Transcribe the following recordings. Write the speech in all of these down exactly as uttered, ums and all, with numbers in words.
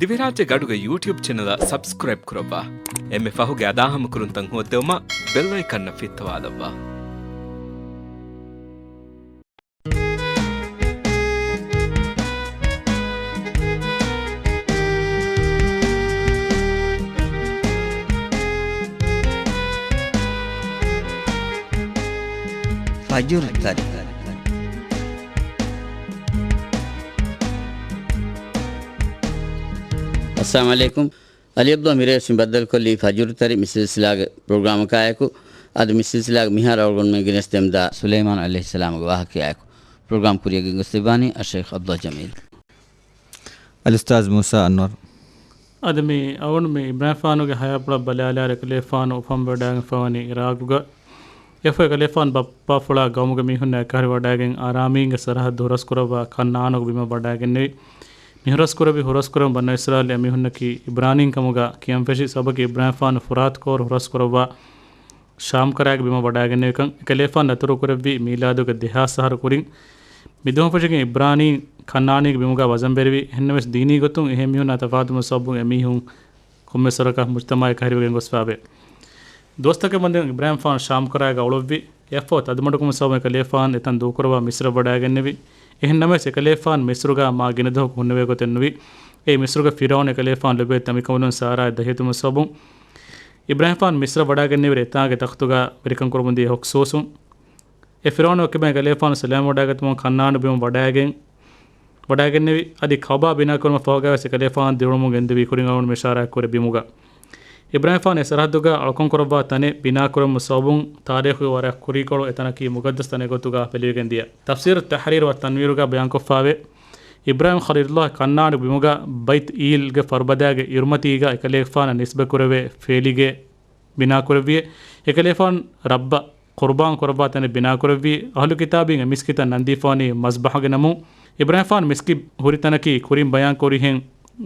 ދިވެހިރާއްޖޭގެ އަޑުގެ ޔޫޓިއުބް ޗެނަލަށް ސަބްސްކްރައިބް ކުރައްވާ. އެންމެ ފަހުގެ އަދާހަމަކުރުންތައް ހޯއްދެވުމަށް ބެލް އައިކަންއަށް ފިއްތަވާލައްވާ. ފަޖުރު ތަރި. އައްސަލާމު ޢަލައިކުމް. އަލީ ޢަބްދުﷲ މިރޭ ވެސް މި ބައްދަލުކޮށްލީ ފަޖުރު ތަރި މި ސިލްސިލާގެ ޕްރޮގްރާމަކާއެކު. އަދި މި ސިލްސިލާގެ މިހާރު އަޅުގަނޑުމެން ގެނެސްދެމުންދާ ސުލައިމާނު ޢަލައިހިއްސަލާމުގެ ވާހަކައާއެކު. ޕްރޮގްރާމް ކުރިއަށް ގެންގޮސްދެއްވާނީ އައްޝައިޚް ޢަބްދުﷲ ޖަމީލް. އަލްއުސްތާޛް މޫސާ އަންވަރު. އަދި މި އަޅުގަނޑު މި އިބްރާހިމް ފާނުގެ ހަޔާތްޕުޅަށް ބަލާލާއިރު އެކަލޭފާނު އުފަންވެވަޑައިގެންފަވަނީ އިރާގުގަ. އެއަށްފަހު އެކަލޭފާނު ބައްޕާފުޅާ ގައުމުގެ މީހުންނާ އެކަހެރިވަޑައިގެން އަރާމީންގެ ސަރަހައްދު ހުރަސްކުރައްވާ ކަންޢާނުގެ ބިމަށް ވަޑައިގެންނެވި. މި ހުރަސްކުރެއްވި ހުރަސްކުރުން ބަނޫ އިސްރާއީލް އެމީހުންނަކީ އިބްރާނީން ކަމުގަ ކިޔަން ފެށި. ސަބަބަކީ އިބްރާހިމް ފާނު ފުރާތު ކޯރު ހުރަސްކުރައްވާ ޝާމްކަރާގެ ބިމަށް ވަޑައިގެންނެވިކަން. އެކަލޭފާނު ދަތުރުކުރެއްވީ މީލާދުގެ ދެހާސް އަހަރު ކުރިން. މިދުވަހުން ފެށިގެން އިބްރާނީން ކަންޢާނީގެ ބިމުގަ ވަޒަންވެރިވި. އެހެންނަމަވެސް ދީނީ ގޮތުން އެހެން މީހުންނާ ތަފާތުވުމުގެ ސަބަބުން އެމީހުން ކޮންމެ ސޮރަކަށް މުޖްތަމަޢަށް އެކަހެރިވެގެން ގޮސްފާވޭ. ދުވަސްތަކެއް މަދުން އިބްރާހިމް ފާނު ޝާމްކަރާގަ އުޅުއްވި. އެއަށްފަހު ތަދުމަޑުކުރުމުގެ ސަބަބުން އެކަލޭފާނު އެތަން ދޫކުރައްވާ މިސްރަށް ވަޑައިގެންނެވި. އެހެންނަމަވެސް އެކަލޭފާނު މިސްރުގަ މާ ގިނަ ދުވަހަކު ހުންނެވޭ ގޮތެއް ނުވި. އެއީ މިސްރުގެ ފިރުޢައުނު އެކަލޭފާނު ލިބޭ ތަންކަމުން ސާރާއަށް ދަހިވެތިވުމުގެ ސަބަބުން. އިބްރާހިމް ފާނު މިސްރަށް ވަޑައިގެންނެވިއިރު އެތާނގެ ތަޚްތުގަ ވެރިކަން ކުރަމުންދިޔަ ހުކްސޫސުން. އެ ފިރުޢައުނު އެކަމަށް އެކަލޭފާނު ސަލާމަތްވެވަޑައިގަތުމުން ކަންޢާނު ބިމަށް ވަޑައިގެން، ވަޑައިގެންނެވި. އަދި ކަޢުބާ ބިނާކުރުމަށް ފަހުގަވެސް އެކަލޭފާނު ދިރިއުޅުމުން ގެންދެވީ ކުރިން އަޅުގަނޑު އިޝާރާތްކުރި ބިމުގަ. އިބްރާހިމް ފާނު އެ ސަރަހައްދުގަ އަޅުކަން ކުރައްވާ ތަނެއް ބިނާކުރުމުގެ ސަބަބުން ތާރީޚުގެ ވަރަށް ކުރީކޮޅު އެތަނަކީ މުޤައްދަސް ތަނެއް ގޮތުގަ ފެލިވެގެން ދިޔަ. ތަފްސީރު ތަޙްރީރު ވަ ތަންވީރުގަ ބަޔާންކޮށްފާވޭ، އިބްރާހިމް ޚަލީލުﷲ ކަންޢާނު ބިމުގަ ބައިތު އީލްގެ ފަރުބަދާގެ އިރުމަތީގަ އެކަލޭފާނަށް ނިސްބަތްކުރެވޭ ފޭލިގެ ބިނާކުރެއްވިއޭ. އެކަލޭފާނު ރައްބަށް ޤުރުބާން ކުރައްވާ ތަނެއް ބިނާކުރެއްވީ. އަހުލު ކިތާބީން އެ މިސްކިތަށް ނަންދީފާނީ މަޒްބަޙުގެ ނަމުން. އިބްރާހިމް ފާނު މިސްކިތް ހުރި ތަނަކީ ކުރިން ބަޔާން ކުރިހެން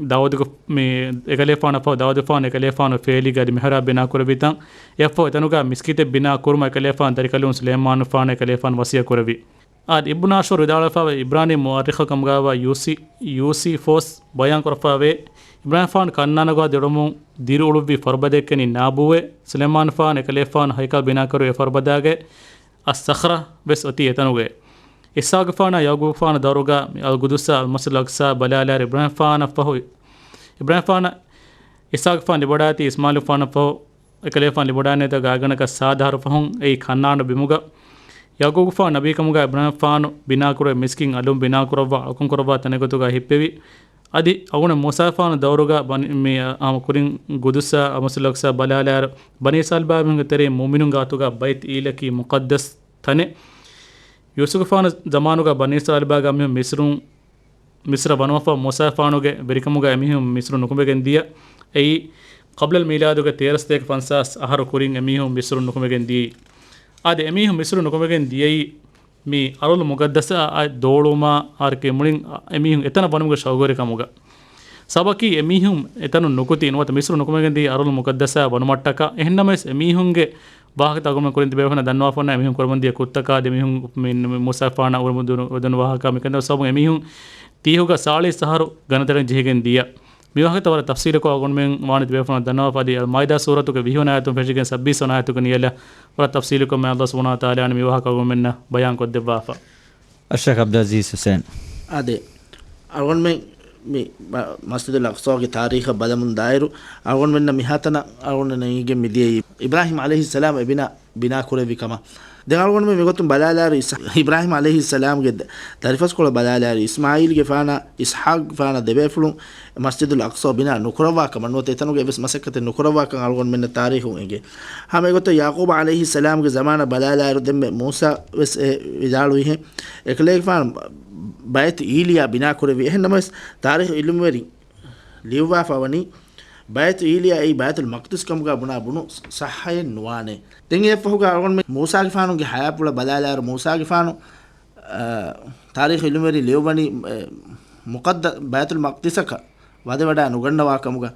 ދާވޫދުގެ މި އެކަލޭފާނަށް ފަހު ދާވޫދުފާނު އެކަލޭފާނު ފޭލިގެ އަދި މިޙްރާބް ބިނާކުރެއްވި ތަން. އެއަށްފަހު އެތަނުގަ މިސްކިތެއް ބިނާ ކުރުމަށް އެކަލޭފާނު ދަރިކަލުން ސުލައިމާނު ފާނަށް އެކަލޭފާނު ވަޞިއްޔަތް ކުރެއްވި. އާދެ، އިބްނު އާޝޫރް ވިދާޅުވެފައިވޭ، އިބްރާނީ މުއައްރިޚު ކަމުގައިވާ ޔޫސި، ޔޫސީފޯސް ބަޔާން ކުރައްވައިވޭ، އިބްރާހިމް ފާނު ކަންޢާނުގަ ދިރުމުން ދިރިއުޅުއްވި ފަރުބަދައެއްކަނީ ނާބޫއޭ. ސުލައިމާނު ފާނު އެކަލޭފާނު ހައިކަލް ބިނާކުރެއްވި އެ ފަރުބަދާގެ އައްސަޚްރަ ވެސް އޮތީ އެތަނުގައޭ. އިސްޙާޤު ފާނާ ޔަޢުޤޫބު ފާނު ދައުރުގަ އަލްޤުދުސްއާ އަލްމަސްޖިދުލް އަޤްޞާ ބަލާލާއިރު އިބްރާހިމް ފާނަށް ފަހު، އިބްރާހިމް ފާނަށް އިސްޙާޤު ފާނު ލިބިވަޑައިގަތީ އިސްމާޢީލު ފާނަށް ފަހު އެކަލޭފާނު ލިބިވަޑައިގަންނަވާ ގާތްގަނޑަކަށް ސާދަ އަހަރު ފަހުން އެއީ ކަންޢާނު ބިމުގަ. ޔަޢުޤޫބު ފާނު ނަބީ ކަމުގަ އިބްރާހިމް ފާނު ބިނާކުރެއްވި މިސްކިތް އަލުން ބިނާކުރައްވާ އަޅުކަން ކުރައްވާ ތަނެއް ގޮތުގަ ހިއްޕެވި. އަދި އަޅުގަނޑު މޫސާފާނު ދައުރުގަ ބަނި-، މި، އާ، ކުރިން ޤުދުސްއާ އަލްމަސްޖިދުލް އަޤްޞާ ބަލާލާއިރު، ބަނީ އިސްރާއީލް ބާވީހުންގެ ތެރެއިން މުއުމިނުން ގާތުގަ ބައިތު އީލަކީ މުޤައްދަސް ތަނެއް. ޔޫސުފު ފާނު ޒަމާނުގަ ބަނީ އިސްރާއީލް ބާގަ މި މިސްރުން މިސްރަށް ވަނުވަފަ މޫސާފާނުގެ ވެރިކަމުގަ އެމީހުން މިސްރު ނުކުމެގެން ދިޔަ. އެއީ، ޤަބްލަލް މީލާދުގެ ތޭރަ ސަތޭކަ ފަންސާސް އަހަރު ކުރިން އެމީހުން މިސްރު ނުކުމެގެން ދިޔައީ. އާދެ، އެމީހުން މިސްރު ނުކުމެގެން ދިޔައީ، މި އަރުޟުލް މުޤައްދަސާ އަށް ދޯޅުމާ އަރަކީ މުޅިން އެމީހުން އެތަނަށް ވަނުމުގެ ޝައުގުވެރިކަމުގަ. ސަބަބަކީ އެމީހުން އެތަނުން ނުކުތީ ނުވަތަ މިސްރު ނުކުމެގެން ދިޔައީ އަރުޟުލް މުޤައްދަސާ ވަނުމަށްޓަކާ. އެހެންނަމަވެސް އެމީހުންގެ ވާހަކަތައް އަޅުގަނޑު ކުރިން ތިބޭފުޅުންނަށް ދަންނަވާފަ އޮންނަ އެމީހުން ކުރަމުންދިޔަ ކުށްތަކާ އަދި އެމީހުން މި، މި މޫސާފާނާ އުރުމު ދުނު، ދުނު ވާހަކަ މިކަން ސަބަބުން އެމީހުން ތީހުގަ ސާޅީސް އަހަރު ގަނެދަރަން ޖެހިގެން ދިޔަ. މި ވާހަކަތައް ވަރަށް ތަފްސީލުކޮށް އަޅުގަނޑުމެން ވާނެ ތިބޭފުޅުންނަށް ދަންނަވާފަ އަދި އަލްމާއިދާ ސޫރަތުގެ ވިހި ވަނަ އާޔަތުން ފެށިގެން ސައްބީސް ވަނަ އާޔަތުގެ ނިޔަލަށް ވަރަށް ތަފްސީލުކޮށް މި އަލްލާހު ސުބްޙާނަހޫ ވަތަޢާލާ މި ވާހަކަ އަޅުގަނޑުމެންނަށް ބަޔާން ކޮށްދެއްވާފަ. އައްޝައިޚް ޢަބްދުލް ޢަޒީޒް ޙުސައިން. އާދެ، އަޅުގަނޑުމެން މި މަ-، މަސްޖިދުލް އަޤްޞާގެ ތާރީޚަށް ބަލަމުން ދާއިރު، އަޅުގަނޑުމެންނަށް މިހާތަނަށް އަޅުގަނޑުމެންނަށް އެނގިގެން މިދިޔައީ އިބްރާހީމް ޢަލައިހިއްސަލާމް އެ ބިނާ ބިނާކުރެއްވި ކަމަށް. ދެން އަޅުގަނޑުމެން މިގޮތުން ބަލާލާއިރު އިސް-، އިބްރާހީމް ޢަލައިހިއްސަލާމްގެ ދަ-، ދަރިފަސްކޮޅަށް ބަލާލާއިރު އިސްމާޢީލްގެފާނާ އިސްޙާޤްގެފާނާ ދެބޭފުޅުން މަސްޖިދުލް އަޤްޞާ ބިނާ ނުކުރައްވާ ކަމަށް ނުވަތަ އެތަނުގަ އެއްވެސް މަސައްކަތެއް ނުކުރައްވާ ކަން އަޅުގަނޑުމެންނަށް ތާރީޚުން އެނގޭ. ހަމަ އެގޮތަށް ޔަޢުޤޫބް ޢަލައިހިއްސަލާމްގެ ޒަމާނަށް ބަލާލާއިރު ދެންމެ މޫސާ ވެސް އެ ވިދާޅުވިހެން އެކަލޭގެފާނު ބައިތު އީލިޔާ ބިނާކުރެއްވި. އެހެން ނަމަވެސް ތާރީޚު ޢިލްމުވެރިން ލިޔުއްވާފަ ވަނީ ބައިތު އީލިޔާ އެއީ ބައިތުލް މަޤްދިސް ކަމުގަ ބުނާ ބުނު ޞައްޙައެއް ނުވާނެ. ދެން އެއަށްފަހުގަ އަޅުގަނޑުމެން މޫސާގެފާނުގެ ޙަޔާތްޕުޅަށް ބަލާލާއިރު މޫސާގެފާނު، އަ، ތާރީޚު ޢިލްމުވެރިން ލިޔުއްވަނީ، އެ، މުޤައްދަ-، ބައިތުލް މަޤްދިސަކަށް ވަދެވަޑައި ނުގަންނަވާ ކަމުގަ.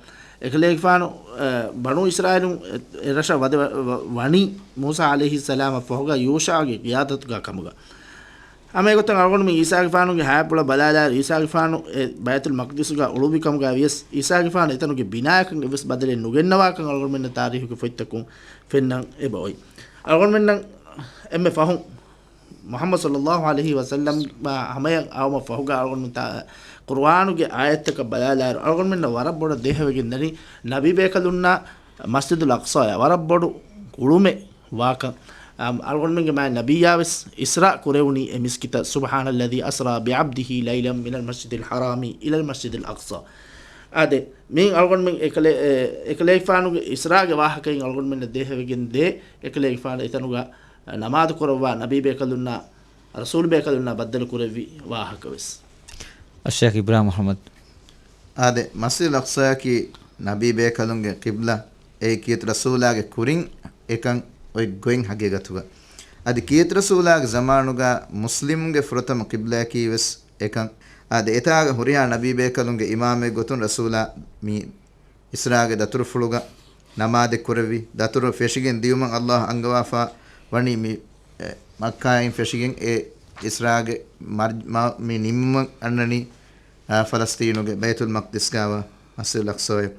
އެކަލޭގެފާނު، އަ، ބަނޫ އިސްރާއީލުން އެ، އެ ރަށަށް ވަދެ ވަ-، ވަ-، ވަނީ މޫސާ ޢަލައިހިއްސަލާމަށް ފަހުގަ ޔޫޝަޢުގެ ޤިޔާދަތުގަ ކަމުގަ. ހަމަ އެގޮތަށް އަޅުގަނޑުމެން އީސާގެފާނުގެ ހަޔާތްޕުޅަށް ބަލާލާއިރު، އީސާގެފާނު އެ ބައިތުލް މަޤްދިސުގަ އުޅުއްވި ކަމުގައި ވިޔަސް، އީސާގެފާނު އެތަނުގެ ބިނާއަކަށް އެއްވެސް ބަދަލެއް ނުގެންނަވާކަން އަޅުގަނޑުމެންނަށް ތާރީޚުގެ ފޮތްތަކުން ފެންނަން އެބައޮތް. އަޅުގަނޑުމެންނަށް އެންމެ ފަހުން މުޙައްމަދު ޞައްލައްލާހު ޢަލައިހި ވަސައްލަމް ހަމަޔަށް އައުމަށް ފަހުގަ އަޅުގަނޑުމެން ތާ-، ޤުރުއާނުގެ އާޔަތްތަކަށް ބަލާލާއިރު، އަޅުގަނޑުމެންނަށް ވަރަށް ބޮޑަށް ދޭހަވެގެން ދަނީ ނަބީބޭކަލުންނާ މަސްޖިދުލް އަޤްޞާޔަށް ވަރަށް ބޮޑު ގުޅުމެއް ވާކަން. އަ، އަޅުގަނޑުމެންގެ މާތް ނަބިއްޔާވެސް އިސްރާ ކުރެވުނީ އެ މިސްކިތަށް، سبحان الذي أسرى بعبده ليلا من المسجد الحرام إلى المسجد الأقصى. އާދެ، މިއިން އަޅުގަނޑުމެން އެކަލޭ-، އެ، އެކަލޭގެފާނުގެ އިސްރާގެ ވާހަކައިން އަޅުގަނޑުމެންނަށް ދޭހަވެގެން ދޭ، އެކަލޭގެފާނު އެތަނުގަ ނަމާދު ކުރައްވާ ނަބީބޭކަލުންނާ ރަސޫލުބޭކަލުންނާ ބައްދަލު ކުރެއްވި ވާހަކަވެސް. އައްޝައިޚް އިބްރާހިމް މުޙައްމަދު. އާދެ، މަސްޖިދުލް އަޤްޞާއަކީ ނަބީބޭކަލުންގެ ޤިބްލާ، އެއީ ކީރިތި ރަސޫލާގެ ކުރިން އެކަން އޮތް ގޮތް ހަގީގަތުގަ. އަދި ކީރިތި ރަސޫލާގެ ޒަމާނުގަ މުސްލިމުންގެ ފުރަތަމަ ޤިބްލާއަކީ ވެސް އެކަން. އާދެ، އެތާގަ ހުރިހާ ނަބީބޭކަލުންގެ އިމާމެއް ގޮތުން ރަސޫލާ މި އިސްރާގެ ދަތުރުފުޅުގަ ނަމާދެއް ކުރެއްވި، ދަތުރު ފެށިގެން ދިޔުމަށް ﷲ އަންގަވާފަ ވަނީ މި، އެ، މައްކާއިން ފެށިގެން އެ އިސްރާގެ މަރް-، މަ-، މި ނިންމުމަށް އަންނަނީ، އާ، ފަލަސްތީނުގެ ބައިތުލް މަޤްދިސްގާވާ މަސްޖިދުލް އަޤްޞާއެއް.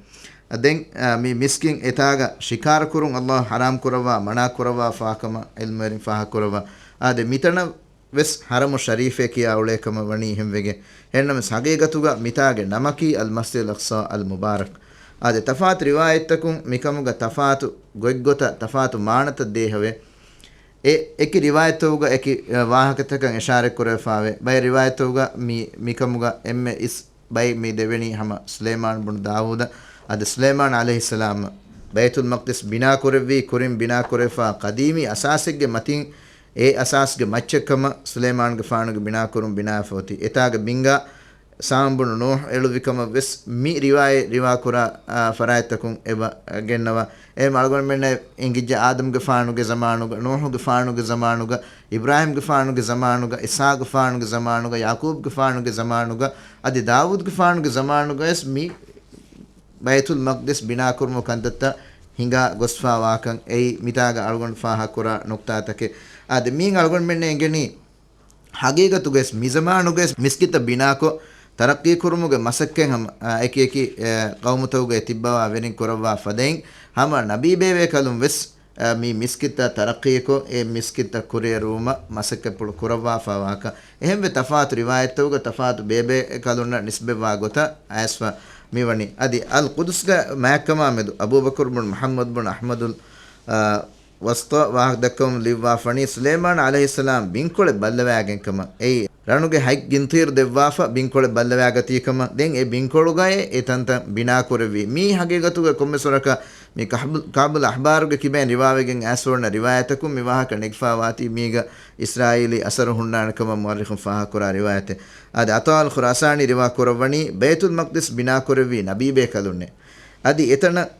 އަ، ދެން، އާ، މި މިސްކިތް އެތާގަ ޝިކާރަ ކުރުން ﷲ ޙަރާމް ކުރައްވާ، މަނާ ކުރައްވާފާ ކަމަށް ޢިލްމުވެރިން ފާހަގަ ކުރައްވާ. އާދެ، މިތަނަށް ވެސް ޙަރަމު ޝަރީފޭ ކިޔާ އުޅޭ ކަމަށް ވަނީ އެހެންވެގެން. އެހެންނަމަވެސް ޙަޤީޤަތުގަ މިތާގެ ނަމަކީ އަލް މަސްޖިދުލް އަޤްޞާ އަލް މުބާރަކް. އާދެ، ތަފާތު ރިވާޔަތްތަކުން މިކަމުގަ ތަފާތު ގޮތްގޮތަށް ތަފާތު މާނަތައް ދޭހަވޭ. އެ އެކި ރިވާޔަތްތަކުގަ އެކި، އަ، ވާހަކަތަކަށް އިޝާރަތް ކުރެވިފާވޭ. ބައެއް ރިވާޔަތްތަކުގަ މި، މިކަމުގަ އެންމެ އިސް ބައި މި ދެވެނީ ހަމަ ސުލައިމާން ބުނު ދާވޫދަށް. އަދި ސުލައިމާން ޢަލައިހިއްސަލާމަށް ބައިތުލް މަޤްދިސް ބިނާ ކުރެއްވީ، ކުރިން ބިނާ ކުރެވިފާ ޤަދީމީ އަސާސެއްގެ މަތިން، އެ އަސާސްގެ މައްޗަށް ކަމަށް ސުލައިމާންގެފާނުގެ ބިނާކުރުން ބިނާވެފަ އޮތީ. އެތާގެ ބިންގާ ސާމް ބުނު ނޫޙް އެޅުއްވި ކަމަށް ވެސް މި ރިވާޔަތް ރިވާ ކުރާ، އާ، ފަރާތްތަކުން އެބަ ގެންނަވާ. އެހެން އަޅުގަނޑުމެންނަށް އެނގިއްޖެ އާދަމްގެފާނުގެ ޒަމާނުގަ، ނޫޙުގެފާނުގެ ޒަމާނުގަ، އިބްރާހީމްގެފާނުގެ ޒަމާނުގަ، އިސްޙާޤުގެފާނުގެ ޒަމާނުގަ، ޔަޢުޤޫބްގެފާނުގެ ޒަމާނުގަ، އަދި ދާވޫދުގެފާނުގެ ޒަމާނުގަވެސް މި ބައިތުލް މަޤްދިސް ބިނާކުރުމުގެ ކަންތައްތައް ހިނގާ ގޮސްފާވާކަން އެއީ މިތާގަ އަޅުގަނޑު ފާހަގަކުރާ ނުކްތާތަކެއް. އާދެ، މިއިން އަޅުގަނޑުމެންނަށް އެނގެނީ ޙަޤީޤަތުގައި މިޒަމާނުގައި މިސްކިތަށް ބިނާކޮށް، ތަރައްޤީ ކުރުމުގެ މަސައްކަތް ހަމަ، އާ، އެކި އެކި، އެ، ޤައުމުތަކުގައި ތިއްބަވާ ވެރިން ކުރައްވާ ފަދައިން، ހަމަ ނަބީބޭބޭކަލުން ވެސް، އާ، މި މިސްކިތަށް ތަރައްޤީކޮށް، އެ މިސްކިތަށް ކުރިއެރުވުމަށް މަސައްކަތްޕުޅު ކުރައްވާފާވާކަން. އެހެންވެ، ތަފާތު ރިވާޔަތްތަކުގަ ތަފާތު ބޭބޭކަލުންނަށް ނިސްބަތްވާ ގޮތަށް އައިސްފަ މިވަނީ. އަދި އަލް ޤުދުސްގެ މާތްކަމާ މެދު އަބޫބަކުރު ބުނު މުޙައްމަދު ބުނު އަޙްމަދުލް، އާ، ވަސްޠަ ވާހަކަ ދައްކަވަމުން ލިޔުއްވާފަނީ، ސުލައިމާން ޢަލައިހިއްސަލާމް ބިންކޮޅެއް ބައްލަވާގެން ކަމަށް. އެއީ، ރަނުގެ ހަތް ގިންތީރު ދެއްވާފަ ބިންކޮޅެއް ބައްލަވާގަތީ ކަމަށް. ދެން އެ ބިންކޮޅުގައި އެ ތަންތަން ބިނާކުރެއްވީ. މީ ހަގީގަތުގަ ކޮންމެސް ވަރަކަށް މި ކަޢުބު، ކަޢުބުލް އަޙްބާރުގެ ކިބައިން ރިވާވެގެން އައިސްފަ އޮންނަ ރިވާޔަތަކުން މި ވާހަކަ ނެގިފާވާތީ މީގަ އިސްރާއީލީ އަސަރު ހުންނާނެ ކަމަށް މުއައްރިޚުން ފާހަގަކުރާ ރިވާޔަތެއް. އާދެ، ޢަޠާއުލް ޚުރާސާނީ ރިވާ ކުރައްވަނީ، ބައިތުލް މަޤްދިސް ބިނާކުރެއްވީ ނަބީބޭކަލުންނޭ. އަދި އެތަނަށް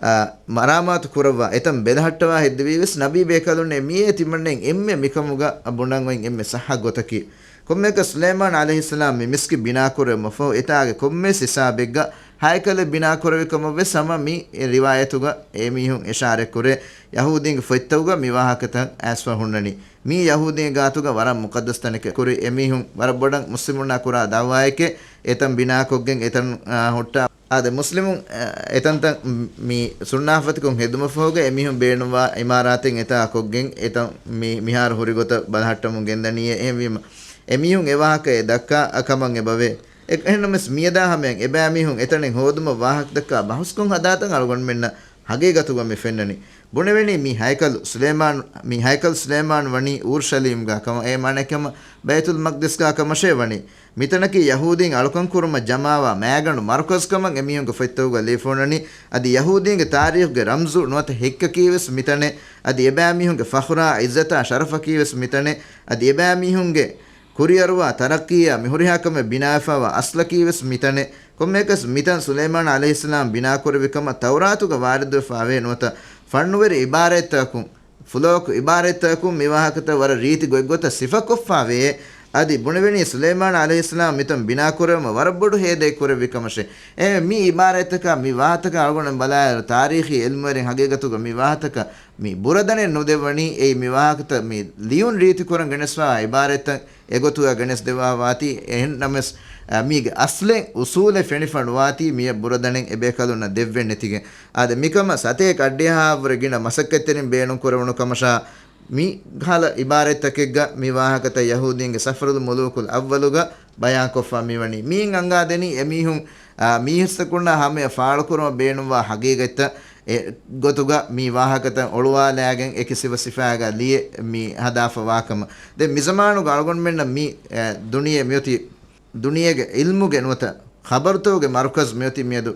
އާ، މަރާމާތު ކުރައްވާ، އެތަން ބެލަހައްޓަވާ ހެއްދެވީ ވެސް ނަބީ ބޭކަލުންނޭ. މިއޭ ތިމަންނެން އެންމެ މިކަމުގަ ބުނަން އޮތް އެންމެ ސައްހަ ގޮތަކީ. ކޮންމެއަކަސް ސުލައިމާން ޢަލައިހިއްސަލާމް މި މިސްކިތް ބިނާކުރެވުމަށްފަހު، އެތާގެ ކޮންމެސް ހިސާބެއްގަ ހައިކަލެއް ބިނާކުރެވި ކަމަށް ވެސް ހަމަ މި ރިވާޔަތުގަ އެމީހުން އިޝާރަތްކުރޭ. ޔަހޫދީންގެ ފޮތްތަކުގަ މި ވާހަކަތައް އައިސްފަ ހުންނަނީ. މީ ޔަހޫދީންގެ ގާތުގަ ވަރަށް މުޤައްދަސް ތަނެކޭ. ކުރި އެމީހުން ވަރަށް ބޮޑަށް މުސްލިމުންނާ ކުރާ ދަޢުވާއެކޭ، އެތަން ބިނާކޮށްގެން އެތަން، އާ، ހުއްޓާ އާދެ، މުސްލިމުން، އެ، އެތަންތަން މި ސުންނާފަތިކޮށް ހެދުމަށްފަހުގަ އެމީހުން ބޭނުންވާ އިމާރާތެއް އެތާ ކޮށްގެން، އެތަން މި މިހާރު ހުރި ގޮތަށް ބަލަހައްޓަމުން ގެންދަނީއޭ. އެހެންވީމަ، އެމީހުން އެ ވާހަކަ އެ ދައްކާ ކަމަށް އެބަވޭ. އެ، އެހެންނަމަވެސް، މިއަދާ ހަމަޔަށް އެބައިމީހުން އެތަނެއް ހޯދުމަށް ވާހަކަދައްކާ ބަހުސްކޮށް ހަދާތަން އަޅުގަނޑުމެންނަށް ހަގީގަތުގަ މި ފެންނަނީ. ބުނެވެނީ މި ހައިކަލު ސުލައިމާން، މި ހައިކަލު ސުލައިމާން ވަނީ އޫރުޝަލީމްގަ ކަމަށް، އެ މާނައަކީ ބައިތުލް މަޤްދިސްގަ ކަމަށޭ ވަނީ. މިތަނަކީ ޔަހޫދީން އަޅުކަން ކުރުމަށް ޖަމާވާ މައިގަނޑު މަރުކަޒު ކަމަށް އެމީހުންގެ ފޮތްތަކުގަ ލިޔެފަ އޮންނަނީ. އަދި ޔަހޫދީންގެ ތާރީޚުގެ ރަމްޒު ނުވަތަ ހެއްކަކީ ވެސް މިތަނޭ. އަދި އެބައިމީހުންގެ ފަޚުރާ، ޢިއްޒަތާ، ޝަރަފަކީ ވެސް މިތަނޭ. އަދި އެބައިމީހުންގެ ކުރިއަރުވާ ތަރައްޤީއާ މި ހުރިހާ ކަމެއް ބިނާވެފައިވާ އަސްލަކީ ވެސް މިތަނޭ. ކޮންމެއަކަސް މިތަން ސުލައިމާން ޢަލައިހިއްސަލާމް ބިނާކުރެއްވި ކަމަށް ތައުރާތުގަ ވާރިދުވެފައިވޭ ނުވަތަ ފަންނުވެރި ޢިބާރަތްތަކުން، ފުލޯކު ޢިބާރަތްތަކުން މި ވާހަކަތައް ވަރަށް ރީތި ގޮތްގޮތަށް ސިފަކޮށްފައިވޭ. އަދި ބުނެވެނީ ސުލައިމާން ޢަލައިހިއްސަލާމް މިތަން ބިނާކުރެވުމަށް ވަރަށް ބޮޑު ހޭދައެއް ކުރެއްވި ކަމަށޭ. އެހެން މި ޢިބާރަތްތަކާ މި ވާހަތަކަށް އަޅުގަނޑު ބަލާއިރު، ތާރީޚީ ޢިލްމުވެރިން ހަގީގަތުގަ މި ވާހަތަކަށް މި ބުރަދަނެއް ނުދެއްވަނީ، އެއީ މި ވާހަކަތައް މި ލިޔުން ރީތިކުރަން ގެނެސްފައިވާ ޢިބާރަތްތައް އެގޮތުގަ ގެނެސްދެވާ ވާތީ. އެހެންނަމަވެސް، އަ، މީގެ އަސްލެއް އުސޫލެއް ފެނިފަ ނުވާތީ މިއަށް ބުރަދަނެއް އެބޭކަލުންނަށް ދެއްވެން ނެތިގެން. އާދެ، މިކަމަށް ސަތޭކަ އަށްޑިހައަށްވުރެ ގިނަ މަސައްކަތްތެރިން ބޭނުންކުރެވުނު ކަމަށާ، މި ކަހަލަ އިބާރަތްތަކެއްގަ މި ވާހަކަތައް ޔަހޫދީންގެ ސަފަރުލް މުލޫކުލް އައްވަލުގަ ބަޔާންކޮށްފަ މިވަނީ. މީން އަންގާދެނީ އެމީހުން، އާ، މީސްތަކުންނާ ހަމަޔަށް ފާޅުކުރުމަށް ބޭނުންވާ ހަގީގަތްތައް އެ ގޮތުގަ މި ވާހަކަތައް އޮޅުވާލާގެން އެކި ސިފަ ސިފައިގަ ލިޔެ މި ހަދާފަ ވާކަމަށް. ދެން މިޒަމާނުގަ އަޅުގަނޑުމެންނަށް މި، އެ، ދުނިޔެ މިއޮތީ، ދުނިޔޭގެ އިލްމުގެ ނުވަތަ ޚަބަރުތަކުގެ މަރުކަޒް މިއޮތީ މިއަދު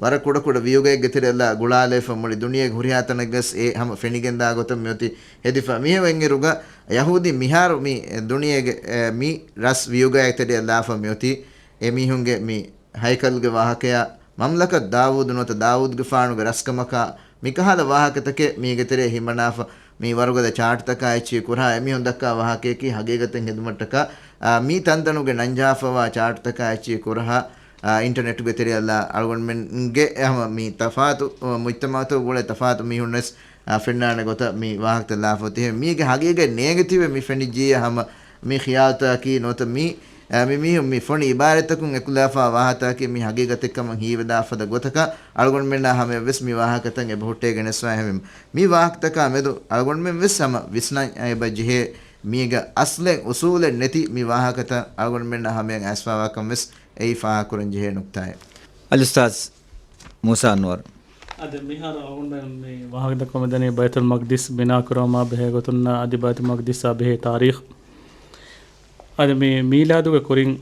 ވަރަށް ކުޑަކުޑަ ވިއުގައެއްގެ ތެރެއަށްލާ ގުޅާލައިފަ މުޅި ދުނިޔޭގެ ހުރިހާ ތަނެއްގަސް އެ ހަމަ ފެނިގެންދާ ގޮތަށް މިއޮތީ ހެދިފަ. މިހެން އިރުގަ ޔަހޫދީ މިހާރު މި ދުނިޔޭގެ، އެ، މި ރަސް ވިއުގައެއް ތެރެއަށް ލާފަ މިއޮތީ އެމީހުންގެ މި ހައިކަލްގެ ވާހަކަޔާ، މަމްލަކަތް ދާވޫދު ނުވަތަ ދާވޫދުގެފާނުގެ ރަސްކަމަކާ، މިކަހަލަ ވާހަކަތަކެއް މީގެ ތެރޭ ހިމަނާފަ، މި ވަރުގަދަ ޗާޓްތަކާ އެއްޗިހި ކުރަހާ އެމީހުން ދައްކާ ވާހަކަޔަކީ ހަގީގަތެއް ހެދުމަށްޓަކާ، އާ، މި ތަންތަނުގެ ނަންޖާފަވާ ޗާޓްތަކާ އެއްޗިހި ކުރަހާ، އާ، އިންޓަނެޓްގެ ތެރެއަށްލާ އަޅުގަނޑުމެންގެ ހަމަ މި ތަފާތު، އާ، މުޖްތަމަޢުތަކުގެ ގުޅޭ ތަފާތު މީހުންވެސް އާ، ފެންނާނެ ގޮތަށް މި ވާހަކަތައް ލާފަ އޮތީ. މީގެ ހަގީގަތް ނޭނގެތީވެ މި ފެނިއްޖިއްޔާ ހަމަ މި ޚިޔާލުތަކަކީ ނުވަތަ މި، އާ، މި މީހުން މި ފޮނި އިބާރަތްތަކުން އެކުލާފާ ވާހަކަތަކަކީ މި ހަގީގަތެއްކަމަށް ހީވެދާ ފަދަ ގޮތަކަށް އަޅުގަނޑުމެންނާ ހަމަޔަށްވެސް މި ވާހަކަތައް އެބަހުއްޓޭ ގެނެސްފަ އެހެންވީމަ. މި ވާހަކަތަކާ މެދު އަޅުގަނޑުމެންވެސް ހަމަ ވިސްނަން އެބަ ޖެހޭ މީގަ އަސްލެއް އުސޫލެއް ނެތި މި ވާހަކަތައް އަޅުގަނޑުމެންނާ ހަމަޔަށް އައިސްފާވާކަން ވެސް އެއީ ފާހަގަކުރަން ޖެހޭ ނުކްތާއެއް. އަލްއުސްތާޛް މޫސާ އަންވަރު. އަދި މިހާރު އަޅުގަނޑުމެން މި ވާހަކަ ދައްކަމުން ދަނީ ބައިތުލް މަޤްދިސް ބިނާކުރުވުމާ ބެހޭ ގޮތުންނާ އަދި ބައިތުލް މަޤްދިސްއާ ބެހޭ ތާރީޚު. އަދި މި މީލާދުގެ ކުރިން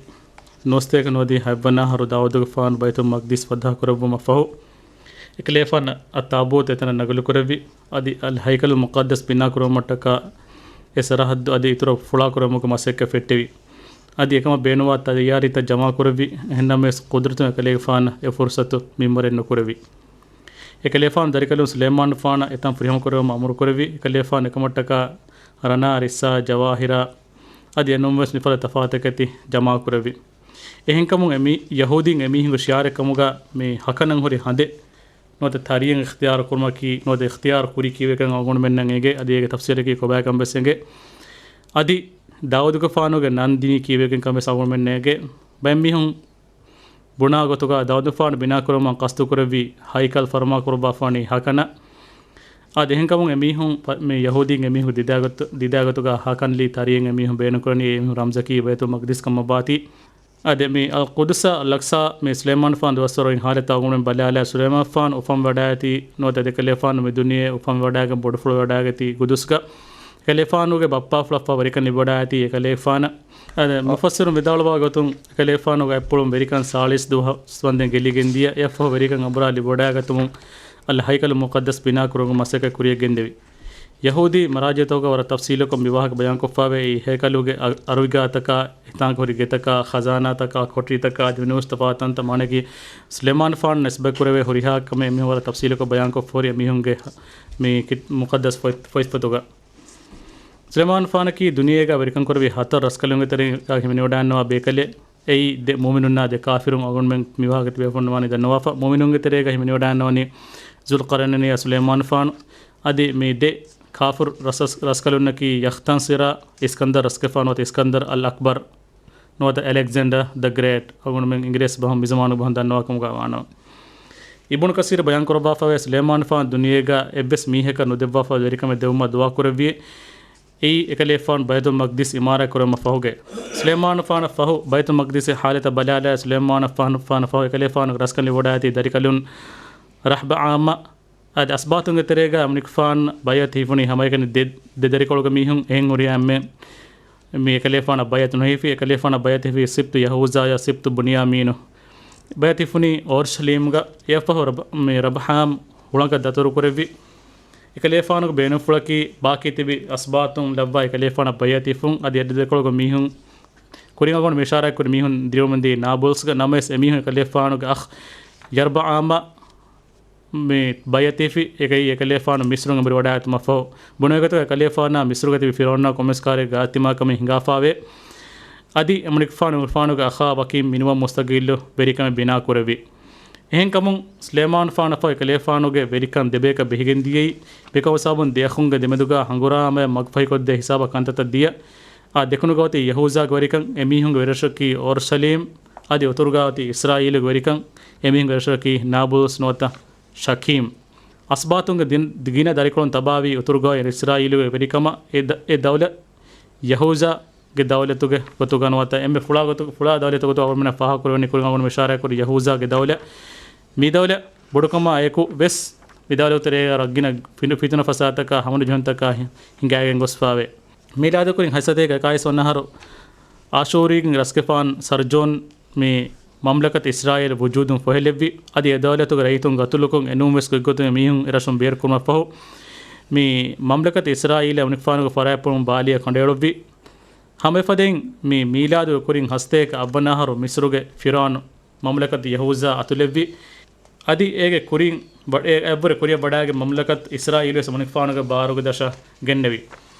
ނުވަސަތޭކަ ނުވަދިހަ ހަތްވަނަ އަހަރު ދާވޫދުގެފާނު ބައިތުލް މަޤްދިސް ފަތަޙަ ކުރެއްވުމަށް ފަހު، އެކަލޭފާނަށް އައްތާބޫތު އެތަނަށް ނަގަލުކުރެއްވި. އަދި އަލް ހައިކަލުލް މުޤައްދަސް ބިނާކުރުވުމަށްޓަކާ އެ ސަރަޙައްދު އަދި އިތުރަށް ފުޅާކުރުމުގެ މަސައްކަތް ފެއްޓެވި. އަދި އެކަމަށް ބޭނުންވާ ތައްޔާރީތައް ޖަމާކުރެއްވި. އެހެންނަމަވެސް، ޤުދްރަތުން އެކަލޭގެފާނަށް އެ ފުރުޞަތު މިންވަރެއް ނުކުރެވި. އެކަލޭފާނު ދަރިކަލުން ސުލައިމާނުފާނަށް އެތަން ފުރިހަމަކުރެވުމަށް އަމުރުކުރެއްވި. އެކަލޭފާނު އެކަމަށްޓަކާ ރަނާ، ރިއްސާ، ޖަވާހިރާ އަދި އެނޫންވެސް މިފަދަ ތަފާތުތަކެތި ޖަމާކުރެއްވި. އެހެންކަމުން އެމީ ޔަހޫދީން އެމީހުންގެ ޝިޢާރެއް ކަމުގަ މި ހަކަނަށް ހުރި ހަނދެއް ނުވަތަ ތަރިއެއް އިޚްތިޔާރު ކުރުމަކީ ނުވަތަ އިޚްތިޔާރު ކުރީ ކީއްވެކަން އަޅުގަނޑުމެންނަށް އެނގޭ. އަދި އޭގެ ތަފްސީލަކީ ކޮބާކަން ވެސް އެނގޭ. އަދި ދާވޫދުގެފާނުގެ ނަން ދިނީ ކީއްވެކަން ކަން ވެސް އަޅުގަނޑުމެންނަށް އެނގޭ. ބައެއް މީހުން ބުނާ ގޮތުގަ ދާވޫދުފާނު ބިނާކުރުމަށް ޤަޞްދުކުރެއްވި ހައިކަލް ފަރުމާކުރައްވާފާނީ ހަކަނަށް. އާ، އެހެންކަމުން އެމީހުން ޕަ-، މި ޔަހޫދީން އެމީހުން ދިދާގޮތު-، ދިދާގޮތުގަ ހަކަން ލީ ތަރިއެއް އެމީހުން ބޭނުންކުރަނީ އެމީހުން ރަމްޒަކީ ބައިތުލް މަޤްދިސް ކަމަށްވާތީ. އާ، ދެ މި އަލް ޤުދުސް އަލް އަޤްޞާ މި ސުލައިމާނުފާނު ދުވަސްވަރު އިހާލަތައް އަޅުގަނޑުމެން ބަލާލާ ސުލައިމާނުފާނު އުފަންވަޑައިގަތީ ނުވަތަ އެކަލޭފާނު މި ދުނިޔެ އުފަންވަޑައިގެން ބޮޑުފުޅުވަޑައިގަތީ ގުދުސްގަ. އެކަލޭފާނުގެ ބައްޕާފުޅަށްފަހު ވެރިކަން ލިބިވަޑައިގަތީ އެކަލޭފާނަށް. އަދި އަ- މުފައްސިރުން ވިދާޅުވާ ގޮތުން، އެކަލޭފާނުގެ އަތްޕުޅުން ވެރިކަން ސާޅީސް ދުވަހަށް ވަންދެން ގެއްލިގެންދިޔަ. އެއަށްފަހު ވެރިކަން އަނބުރާ ލިބިވަޑައިގަތުމުން އަލް ހައިކަލު މުޤައްދަސް ބިނާކުރުމުގެ މަސައްކަތް ކުރިޔަށް ގެންދެވި. ޔަހޫދީ މަރާޖިޢުތަކުގަ ވަރަށް ތަފްސީލުކޮށް މި ވާހަކަ ބަޔާންކޮށްފައިވޭ. އެއީ ހައިކަލުގެ އަ-، އަރުވިގާތަކާ، އެތާނގަ ހުރި ގެތަކާ، ޚަޒާނާތަކާ، ކޮޓަރިތަކާ އަދި ނޫސް ތަފާތު ތަންތަން މާނައަކީ ސުލައިމާނުފާނަށް ނިސްބަތްކުރެވޭ ހުރިހާ ކަމެއް އެމީހުން ވަރަށް ތަފްސީލުކޮށް ބަޔާންކޮށްފަހުރި އެމީހުންގެ މި ކި-، މުޤައްދަސް ފޮތް-، ފޮތްފޮތުގަ. ސުލައިމާނުފާނަކީ ދުނިޔޭގަ ވެރިކަން ކުރެއްވި ހަތަރު ރަސްކަލުންގެ ތެރެއިން ހިމެނިވަޑައިންނަވާ ބޭކަލެއް. އެއީ ދެ މުއުމިނުންނާ ދެ ކާފިރުން. އަޅުގަނޑުމެން މި ވާހަކަ ތިބޭފުޅުން ވާނީ ދަންނަވާފަ. މުއުމިނުންގެ ތެރޭގަ ހިމެނިވަޑައިންނަވަނީ ޒުލްޤަރްނައިނީ ސުލައިމާނުފާނު. އަދި މި ދެ ކާފިރު ރަސް-، ރަސްކަލުންނަކީ ޔަޚްތަންސިރާ އިސްކަންދަރް ރަސްގެފާނު ނުވަތަ އިސްކަންދަރް އަލް އަކްބަރް ނުވަތަ އެލެގްޒެންޑަރ ދަ ގްރޭޓް. އަޅުގަނޑުމެން އިނގިރޭސި ބަހުން މިޒަމާނުގެ ބަހުން ދަންނަވާ ކަމުގަ ވާނަމަ. އިބްނު ކަސީރު ބަޔާން ކުރައްވާފައިވޭ، ސުލައިމާނުފާނު ދުނިޔޭގަ އެއްވެސް މީހަކަށް ނުދެއްވާފަ ވެރިކަމެއް ދެއްވުމަށް ދުޢާ ކުރެއްވިއޭ. އެއީ އެކަލޭފާނު ބައިތުލް މަޤްދިސް އިމާރާތް ކުރުމަށް ފަހުގައި. ސުލައިމާނުފާނަށް ފަހު ބައިތުލް މަޤްދިސް ހާލަތަށް ބަލާލާ، ސުލައިމާނުފާނަށް ފަހު އެކަލޭފާނުގެ ރަސްކަން ލިބިވަޑައިގަތީ ދަރިކަލުން ރަހްބަ ޢާއްމަ އަދި އަސްބާތުންގެ ތެރޭގަ އަމިނިކުފާން ބައިޢަތު ހިފުނީ ހަމައެކަނި ދެ، ދެ ދަރިކޮޅުގެ މީހުން. އެހެން ހުރިހާ އެންމެ މި އެކަލޭފާނަށް ބައިޢަތު ނުހިފި. އެކަލޭފާނަށް ބައިޢަތު ހިފީ ސިބްތު ޔަހޫޒާޔާ ސިބްތު ބުންޔާމީނު. ބައިޢަތު ހިފުނީ އޯރުޝަލީމްގަ. އެއަށްފަހު ރަބް-، މި ރަބްހާމް ހުޅަނގަށް ދަތުރުކުރެއްވި. އެކަލޭފާނުގެ ބޭނުންފުޅަކީ ބާކީ ތިބި އަސްބާތުން ލައްވާ އެކަލޭފާނަށް ބައިޢަތު ހިފުން. އަދި އެ ދެ ދަރިކޮޅުގެ މީހުން ކުރިން އަޅުގަނޑު މި އިޝާރާތް ކުރި މީހުން ދިރިއުޅެމުންދީ ނާބުލްސްގަ. ނަމަވެސް އެމީހުން އެކަލޭފާނުގެ އަޚް ޔަރްބަ ޢާމަށް މި ބައިޢަތު ހިފި. އެކައި އެކަލޭފާނު މިސްރުން އެނބުރި ވަޑައިގަތުމަށްފަހު، ބުނެވިގޮތުގަ އެކަލޭފާނާ މިސްރުގަ ތިބި ފިރުޢައުނާ ކޮންމެސް ކަހަލަ ގާތްތިމާ ކަމެއް ހިނގާފައިވޭ. އަދި އަމިނިކުފާނު އިރުފާނުގެ އަޚާ ވަކީ މިނިވަން މުސްތަޤިއްލު ވެރިކަމެއް ބިނާ ކުރެއްވި. އެހެންކަމުން ސުލައިމާނުފާނަށްފަހު އެކަލޭފާނުގެ ވެރިކަން ދެބޭކަށް ބެހިގެން ދިޔައީ، މިކަމަށް ސަބަބުން ދެ އަޚުންގެ ދެމެދުގަ ހަނގުރާމައެއް މަގުފަހިކޮށްދޭ ހިސާބަށް ކަންތައްތައް ދިޔަ. އާ ދެކުނުގަ އޮތީ ޔަހޫޒާގެ ވެރިކަން، އެމީހުންގެ ވެރިރަށަކީ އޯރުޝަލީމް. އަދި އުތުރުގަ އޮތީ އިސްރާއީލުގެ ވެރިކަން، އެމީހުންގެ ވެރިރަށަކީ ނާބުލުސް ނުވަތަ ޝަކީމް. އަސްބާތުންގެ ދިން-، ގިނަ ދަރިކޮޅުން ތަބާވީ އުތުރުގައި އިސްރާއީލުގެ ވެރިކަމަށް. އެ ދަ-، އެ ދައުލަތް ޔަހޫޒާގެ ދައުލަތުގެ ގޮތުގަ ނުވަތަ އެންމެ ފުޅާ ގޮތު-، ފުޅާ ދައުލަތުގެ ގޮތުގަ އަޅުގަނޑުމެންނަށް ފާހަގަކުރެވެނީ ކުރިން އަޅުގަނޑު އިޝާރާތްކުރި ޔަހޫޒާގެ ދައުލަތް. މި ދައުލަތް ބޮޑުކަމާ އެކު ވެސް މި ދައުލަތު ތެރޭގަ ރަށްގިނަ ފިނު-، ފިތުނަ ފަސާދަތަކާ ހަމަނުޖެހުންތަކާ ހި-، ހިނގައިގެން ގޮސްފާވޭ. މީލާދު ކުރިން ހަތްސަތޭކަ އެކާވީސް ވަނަ އަހަރު އާޝޫރީގެ ރަސްގެފާން ސަރްޖޯން މި މަމްލަކަތު އިސްރާއީލް ވުޖޫދުން ފޮހެލެއްވި. އަދި އެ ދައުލަތުގެ ރައްޔިތުން ގަތުލުކޮށް، އެނޫންވެސް ގޮތްގޮތުން އެމީހުން އެރަށުން ބޭރުކުރުމަށްފަހު، މި މަމްލަކަތު އިސްރާއީލާ އުނިކުފާނުގެ ފަރާތްޕުޅުން ބާލީއަށް ކަނޑައެޅުއްވި. ހަމައެފަދައިން މި މީލާދުގެ ކުރިން ހަސަތޭކަ އަށްވަނަ އަހަރު މިސްރުގެ ފިރާނު މަމްލަކަތު ޔަހޫޒާ އަތުލެއްވި. އަދި އޭގެ ކުރިން ވަ-، އެ-، އެއަށްވުރެ ކުރިއަށް ވަޑައިގެން މަމްލަކަތު އިސްރާއީލުވެސް އުނިކުފާނުގެ ބާރުގެ ދަށަށް ގެންނެވި.